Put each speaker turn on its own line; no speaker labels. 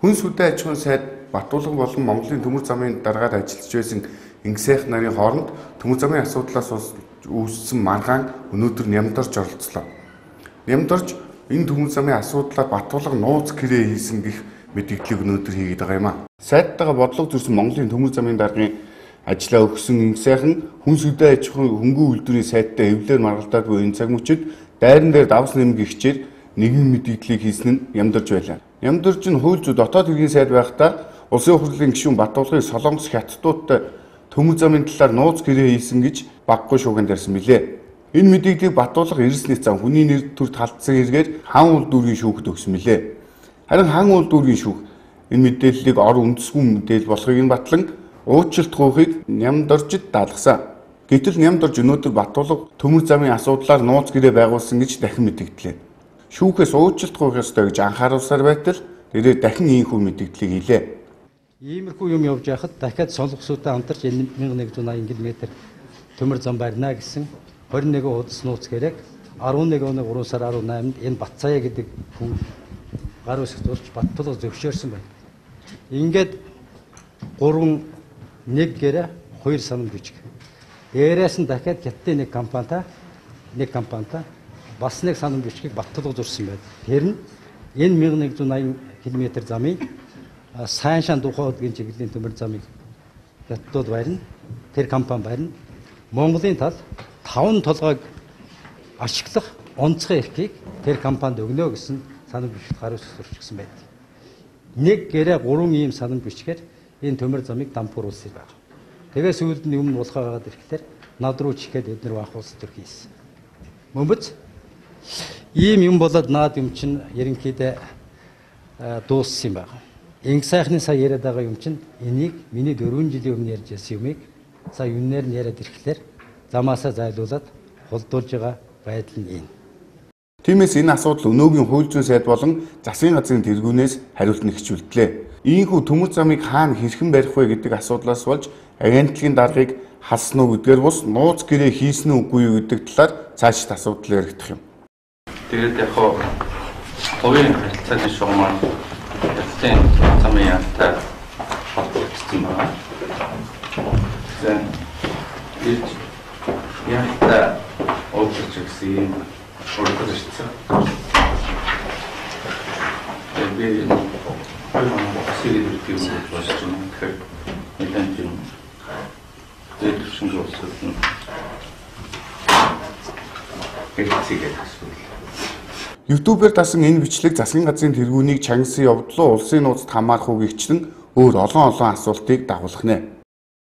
Хүнс хөдөө аж ахуйн сайд Батулга болон Монголын төмөр замын даргаар ажиллаж байсан Ингэсайх нарын хооронд төмөр замын асуудлаас үүссэн маргаан өнөөдөр Нямдорж оролцлоо. Нямдорж энэ төмөр замын асуудлаар Батулга нууц гэрээ хийсэн гэх мэдээллийг өнөөдөр хийгээд байгаа юм а. Сайдтайгаа бодлого зөрсөн Монголын төмөр замын даргын ажлаа өгсөн Ингэсайхан хүнс хөдөө аж ахуйн хөнгөн үйлдвэрийн сайдтай эвлээр маргалдаад буй энэ цаг мөчид дайран дээр давс нэмэг ихчээр нэгэн мэдээллийг хийсэн нь Нямдорж байлаа. Нямдорж нь хууль зүйн дотоод хэргийн сайд байхдаа Улсын хурлын гишүүн Батулгыг Солонгос хятадуудтай төмөр замын талаар нууц гэрээ хийсэн гэж баггүй шуугинд ярьсан билээ. Энэ мэдээллийг Батулга эрсний зам хүний нэр төрд халдсан хэрэгээр хан уул дүүргийн шүүхэд өгсөн билээ. Харин хан уул дүүргийн шүүх энэ мэдээллийг ор үндэсгүй мэдээлэл болохыг нь батлан уучлалт гуйхыг Нямдоржид даалгасан. Гэтэл Нямдорж өнөөдөр Батулга төмөр замын асуудлаар нууц гэрээ байгуулсан гэж дахин мэдэгдлээ. Шүүхээс уучлалт гуйх ёстой гэж анхааруулсаар байтал тэрээр дахин ийхүү мэдээллийг хийлээ.
Иймэрхүү юм явж байхад дахиад солонгосуудтай хамтарч 1180 км төмөр зам барина гэсэн 21 хуудас нууц гэрээг 11 оны 3 сар 18-нд энэ Батцаяа гэдэг хүн гар үсэг зурж Батулга зөвшөөрсөн байна. Ингээд 3 1 гэрээ 2 санам бичиг. Дээрээс нь дахиад хятадын нэг компанитай бас нэг санам бичгийг Батулга зурсан байна. Тэр нь энэ 1180 км замын Сайн шан духаудгийн чиглэлийн төмөр замыг хятадууд барина. Тэр компани барина. Монголын тал 5 толгойг ашиглах онцгой эрхийг тэр компанид өгнө гэсэн санам бичигт гар үсэг зурчихсан байдаг. Нэг гэрээ 3 ийм санам бичгээр энэ төмөр замыг дампууруулсан байна. Тэгээ сүүлд нь юм булгаа гараад ирэхлээр над руу чихээд бид нар баах улс төр хийсэн. Мөмбөц ийм юм болоод наад юм чинь ерөнхийдөө дууссан юм байна. Ингэсайхны сая яриад байгаа юм чинь энийг миний 4 жилийн өмнө ярьж байсан юмыг сая юунээр нь яриад ирэхлээр замаасаа зайлуулад хулдуулж байгаа байдал нь энэ.
Тиймээс энэ асуудал өнөөгийн хууль зүйн сайд болон засгийн газрын тэргүүнээс хариулт нь хичүүлдлээ. Ийхүү төмөр замыг хаана хэрхэн барих вэ гэдэг асуудлаас болж агентлагийн даргыг халсан уу гэдгээр бус нууц гэрээ хийсэн үгүй юу гэдэг талаар цаашид асуудал яригдах юм.
Тэгээд яг хувийн харилцааны шугамар хятадын замын яамтай холбогдсон байна. Тэгээд яамтай уулзах гэсэн юм урдж ирсэн. Тэгээд би сэрэг юм болж байна. Тэгэхээр нэлээд юм дээд түвшинг улсууд нь хэлцээгээд асуудал.
YouTube-ээр дасан энэ бичлэг засгийн газрын тэргүүнийг чагнасан явдлуу улсын нууцд хамаарах уу гэгчлэн өөр олон асуултыг дагуулах нэ.